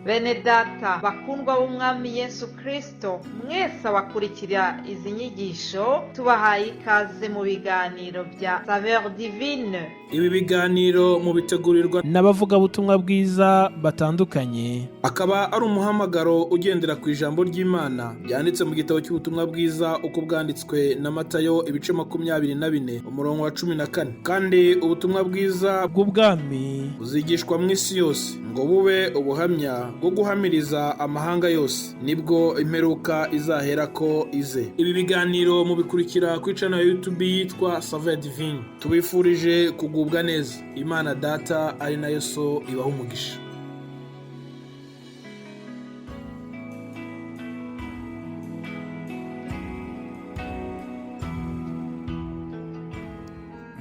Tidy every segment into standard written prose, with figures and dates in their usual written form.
Bene data bakundwa b'Umwami Yesu Kristo, mwese abakurikira izi nyigisho, tubahaye ikaze mu biganiro bya Saveur Divine. Ibi biganiro mubitegurirwa n'abavugabutumwa bwiza batandukanye. Akaba ari umuhamagaro ugendera ku ijambo ry'Imana ryanditse mu gitabo cy'ubutumwa bwiza uko bwanditswe na Matayo, ibice 24, umurongo wa 14. Kandi ubutumwa bwiza bw'ubwami buzigishwa mu isi yose ngo bube ubuhamya bwo guhamiriza amahanga yose, nibwo imperuka izaherako ize. Ibi biganiro mubikurikira kuri channel ya YouTube yitwa Saveur Divine. Tubifurije kugubwa neza. Imana Data ari nayo So ibaha umugisha.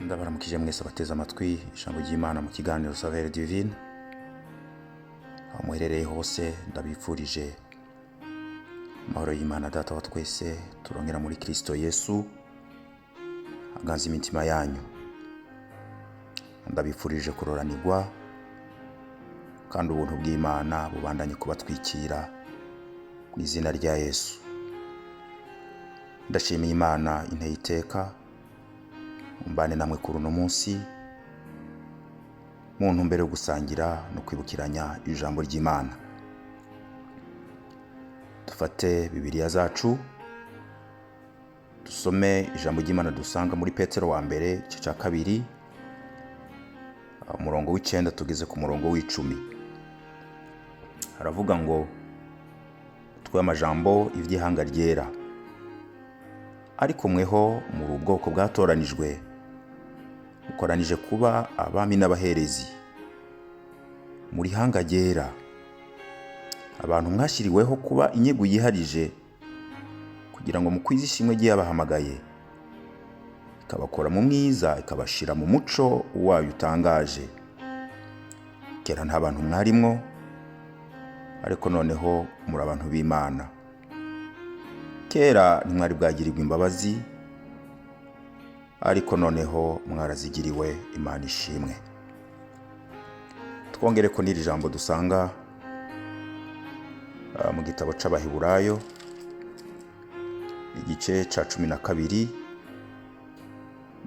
Ndabaramukije mwese abateze amatwi ijambo ry'Imana mu kiganiro Saveur Divine. Aho muherereye hose, ndabifurije amahoro y'Imana Data wa twese turongera muri Kristo Yesu aganza imitima yanyu. Ndabifurije kuroranirwa, kandi ubuntu bw'Imana bubandanye kubatwikira mu izina rya Yesu. Ndashimiye Imana inteye iteka mbane namwe kuri uno munsi mu ntumbero yo gusangira no kwibukiranya ijambo ry'Imana. Dufate Bibiliya zacu, dusome ijambo ry'Imana dusanga muri Petero wa mbere, igice cya 2, umurongo w'9 tugeze ku murongo w'10. Haravuga ngo: "Twe amajambo iby'ihanga ryera, ariko mweho muri ubwoko bwatoranijwe, mukoranije kuba abami n'abaherezi, muri hanga ryera, abantu mwashyiriweho kuba inyegu yiharije, kugira ngo mukwize ishimwe ry'Iyabahamagaye, ikabakora mu mwiza, ikabashira mu muco wayo utangaje. Kera nta bantu mwarimwo, ariko noneho muri abantu b'Imana. Kera ntimwari bwagirirwa imbabazi, ariko noneho mwarazigiriwe. Imana ishimwe." Twongere ko n'iri jambo dusanga mu gitabo c'Abaheburayo, igice ca 12,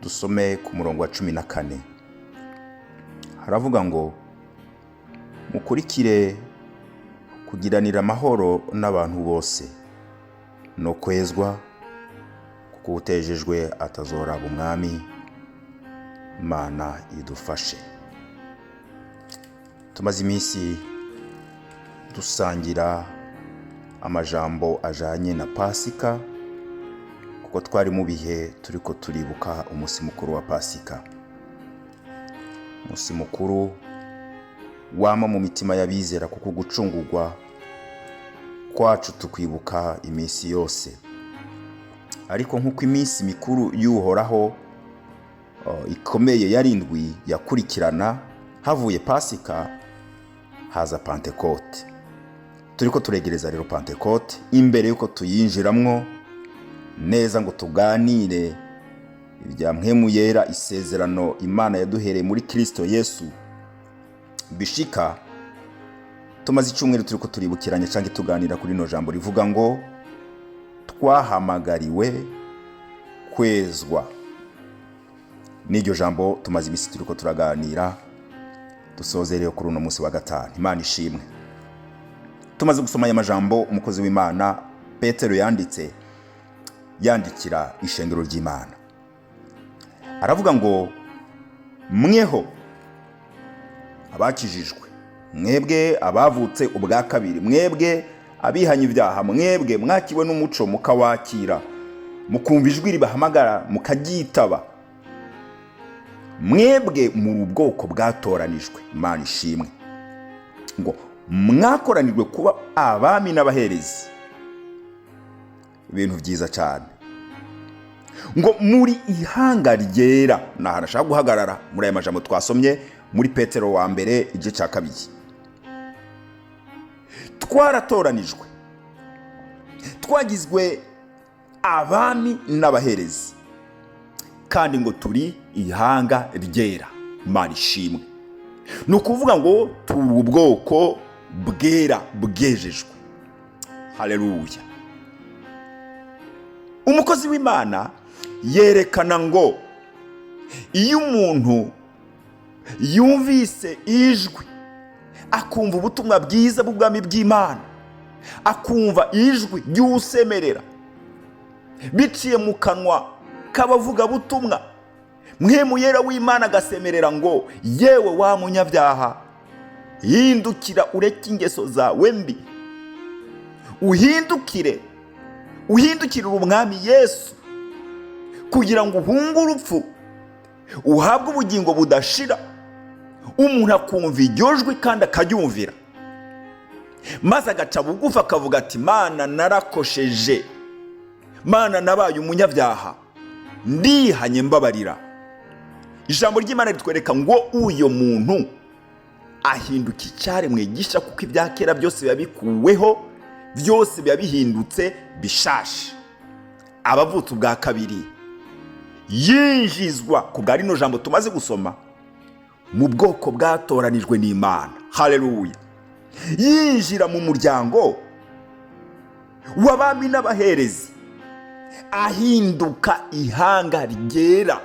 dusome ku murongo wa 14. Haravuga ngo: "Mukurikire kugiranira amahoro n'abantu bose no kwezwa, kuko utejejwe atazoraba Umwami. Imana idufashe." Tumaze iminsi dusangira amajambo ajanye na Pasika, kuko twari mu bihe turiko turibuka umunsi mukuru wa Pasika, umunsi mukuru wama mu mitima y'abizera, kuko gucungurwa kwacu tukwibuka iminsi yose. Ariko nk'uko iminsi mikuru y'Uhoraho ikomeye yarindwi yakurikirana, havuye Pasika haza Pantekote. Turiko turegereza rero Pantekote. Imbere yuko tuyinjiramwo neza ngo tuganire ibya Mpwemu Yera, isezerano Imana yaduhereye muri Kristo Yesu bishika, tumaze icyumweru turiko turibukiranya cyangwa tuganira kuri rino jambo rivuga ngo twahamagariwe kwezwa. N'iryo jambo tumaze iminsi turiko turaganira, dusozereye kuri uno munsi wa gatanu. Imana ishimwe. Tumaze gusoma aya majambo umukozi w'Imana Petero yanditse yandikira ishengero ry'Imana, aravuga ngo: "Mweho abakijijwe, mwebwe abavutse ubwa kabiri, mwebwe abihanye ibyaha, mwebwe mwakiwe n'umuco mukawakira, mukumva ijwi ribahamagara mukaryitaba, mwebwe muri ubwoko bwatoranijwe." Imana ishimwe. Ngo mwakoranijwe kuba abami n'abaherezi. Ibintu byiza cyane. Ngo muri ihanga ryera. Ni ahantu ashaka guhagarara muri aya majambo twasomye muri Petero wa mbere, igice cya 2. Twaratoranijwe, twagizwe abami n'abaherezi, kandi ngo turi ihanga ryera. Imana ishimwe. Ni ukuvuga ngo turi ubwoko Bwera, bwejejwe. Haleluya! Umukozi w'Imana yerekana ngo iyo umuntu yumvise ijwi, akumva ubutumwa bwiza bw'ubwami bw'Imana, akumva ijwi ry'usemerera biciye mu kanwa k'abavugabutumwa, Mpwemu Yera w'Imana agasemerera ngo: "Yewe wa munyabyaha, hindukira, ureke ingeso zawe mbi, uhindukire, uhindukirire Umwami Yesu kugira ngo uhunge urupfu, uhabwe ubugingo budashira." Umuntu akumva iryo jwi kandi akaryumvira, maze agaca bugufi, akavuga ati: "Mana, narakosheje. Mana, nabaye umunyabyaha, ndihanye, mbabarira." Ijambo ry'Imana ritwereka ngo uyo muntu ahinduka icyaremwe gisha, kuko ibya kera byose biba bikuweho, byose biba bihindutse bishasha. Abavutse ubwa kabiri yinjizwa ku bwa rino jambo tumaze gusoma mu bwoko bwatoranijwe n'Imana. Haleluya! Yinjira mu muryango w'abami n'abaherezi, ahinduka ihanga ryera.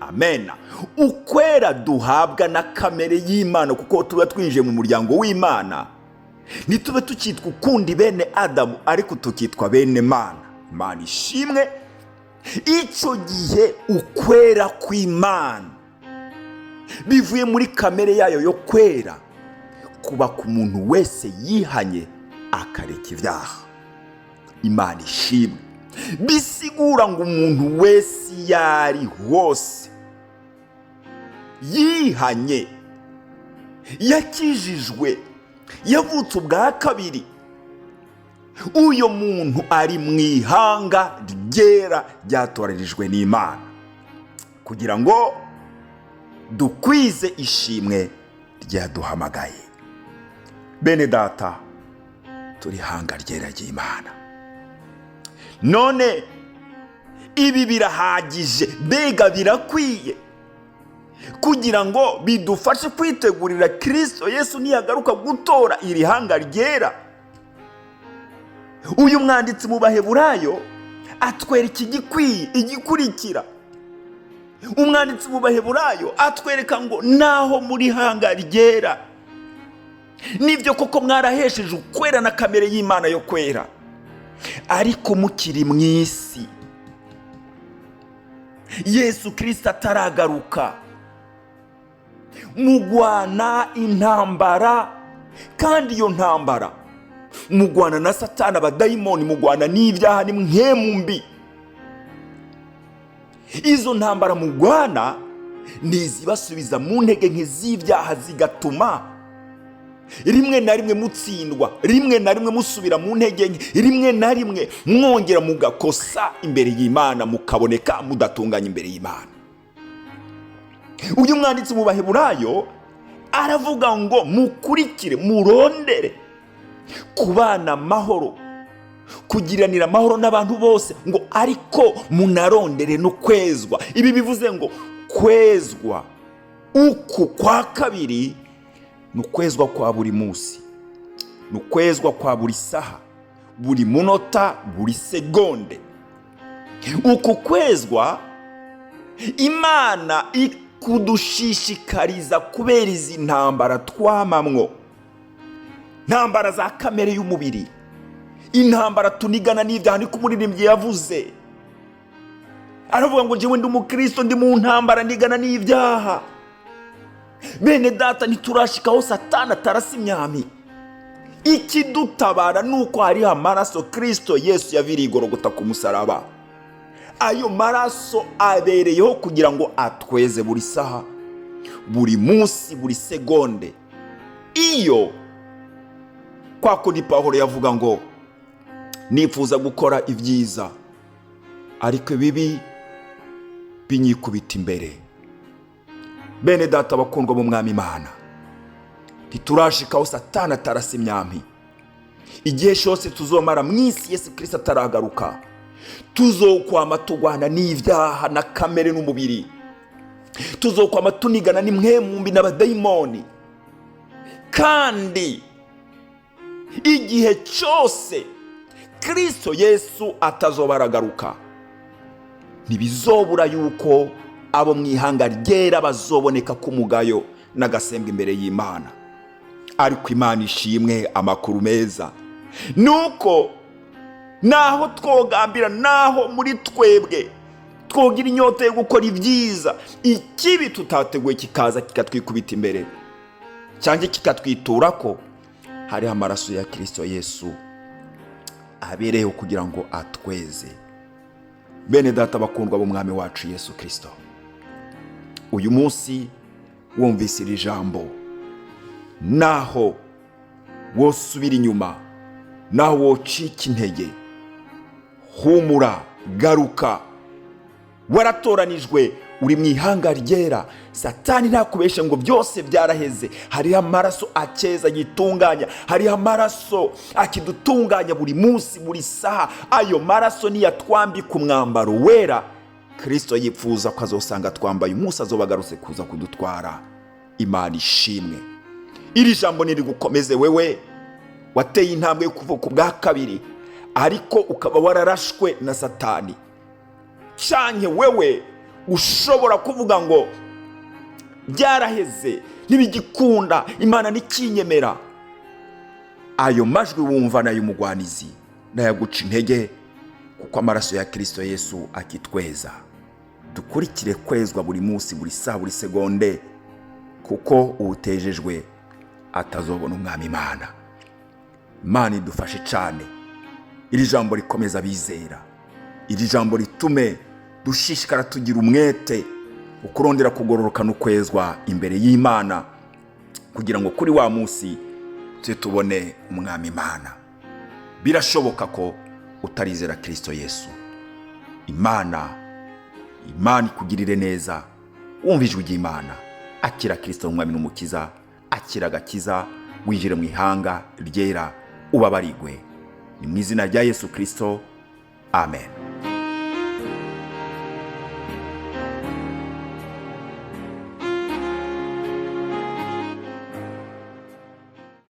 Amena. Ukwera duhabwa na kamere y'Imana, kuko tuba twinjiye mu muryango w'Imana, ntitube tukitwa ukundi bene Adamu, ariko tukitwa bene Mana. Imana ishimwe. Icyo gihe ukwera kw'Imana bivuye muri kamere yayo yo kwera kuba ku muntu wese yihanye akareka ibyaha. Imana ishimwe. Bisigura ngo umuntu wese iyo ari hose yihanye, yakijijwe, yavutse ubwa kabiri, uyo muntu ari mu ihanga ryera ryatoranijwe n'Imana kugira ngo dukwize ishimwe ryaduhamagaye. Bene data, turi ihanga ryera ry'Imana. None ibi birahagije, mbega birakwiye kugira ngo bidufashe kwitegurira Kirisito Yesu niyagaruka gutora iri hanga ryera. Uyu mwanditsi mu Baheburayo atwereka igikwiye, igikurikira. Umwanditsi mu Baheburayo atwereka ngo naho muri hanga ryera, nibyo koko mwarahesheje ukwera na kamere y'Imana yo kwera, ariko mukiri mu isi, Yesu Kirisito ataragaruka, mugwana intambara, kandi iyo ntambara mugwana na Satani, abadayimoni, mugwana n'ibyaha n'impwemu mbi. Izo ntambara mugwana ni izibasubiza mu ntege nke z'ibyaha, zigatuma rimwe na rimwe mutsindwa, rimwe na rimwe musubira mu ntege nke, rimwe na rimwe mwongera mugakosa imbere y'Imana, mukaboneka mudatunganya imbere y'Imana. Uyu mwanditsi mu Baheburayo aravuga ngo mukurikire, murondere kubana amahoro, kugiranira amahoro n'abantu bose, ngo ariko munarondere no kwezwa. Ibi bivuze ngo kwezwa uku kwa kabiri ni ukwezwa kwa buri munsi, ni ukwezwa kwa buri saha, buri munota, buri segonde. Uku kwezwa Imana ikudushishikariza kubera izi ntambara twamamwo, ntambara za kamere y'umubiri, intambara tunigana n'ibyaha. Niko umuririmbyi yavuze, aravuga ngo: "Njyewe ndi umukristo, ndi mu ntambara nigana n'ibyaha." Bene data, ntiturashikaho Satani atarasa imyami. Ikidutabara ni uko hariho amaraso Kirisito Yesu yaviriye igorogota ku musaraba. Ayo maraso abereyeho kugira ngo atweze buri saha, buri munsi, buri segonde. Iyo kwa kundi Pawulo yavuga ngo: "Nifuza gukora ibyiza, ariko ibibi binyikubita imbere." Bene data bakundwa mu Mwami Imana, ntiturashikaho Satani atarasa imyambi. Igihe cyose tuzomara mu isi Yesu Kirisito ataragaruka, tuzokwama tugwana n'ibyaha na kamere n'umubiri, tuzokwama tunigana n'impwemu mbi n'abadayimoni. Kandi igihe cyose Kirisito Yesu atazoba aragaruka, ntibizobura yuko abo mu ihanga ryera bazoboneka k'umugayo n'agasembwa imbere y'Imana. Ariko Imana ishimwe, amakuru meza nuko naho twogambira, naho muri twebwe twogira inyota yo gukora ibyiza, ikibi tutateguye kikaza kikatwikubita imbere cyangwa kikatwitura ko hariho amaraso ya Kirisito Yesu abereyeho kugira ngo atweze. Bene data bakundwa b'Umwami wacu Yesu Kirisito, uyu munsi wumvise iri jambo, naho wosubira inyuma, naho wocika intege, humura, garuka. Waratoranijwe, uri mu ihanga ryera. Satani ntakubeshe ngo byose byaraheze. Hariho amaraso akeza yitunganya, hariho amaraso akidutunganya buri munsi, buri saha. Ayo maraso niyatwambika umwambaro wera Kirisito yifuza ko azosanga twambaye umunsi azoba agarutse kuza kudutwara. Imana ishimwe. Iri jambo nirigukomeze wewe wateye intambwe yo kuvuka ubwa kabiri, ariko ukaba wararashwe na Satani, canke wewe ushobora kuvuga ngo byaraheze, ntibigikunda, Imana ntikinyemera. Ayo majwi wumva n'ay'umugwanizi, n'ayaguca intege, kuko amaraso ya Kirisito Yesu akitweza. Dukurikire kwezwa buri munsi, buri saha, buri segonde, kuko uwutejejwe atazobona Umwami Imana. Imana idufashe cyane. Iri jambo rikomeza abizera, iri jambo ritume dushishikara tugira umwete ukurondera kugororoka no kwezwa imbere y'Imana, kugira ngo kuri wa munsi tujye tubone Umwami Imana. Birashoboka ko utarizera Kirisito Yesu. Imana ikugirire neza. Wumva ijwi ry'Imana, akira Kirisito Umwami n'Umukiza, akira agakiza, winjire mu ihanga ryera, ubabarigwe. Ni mu izina rya Yesu Kirisito, amen.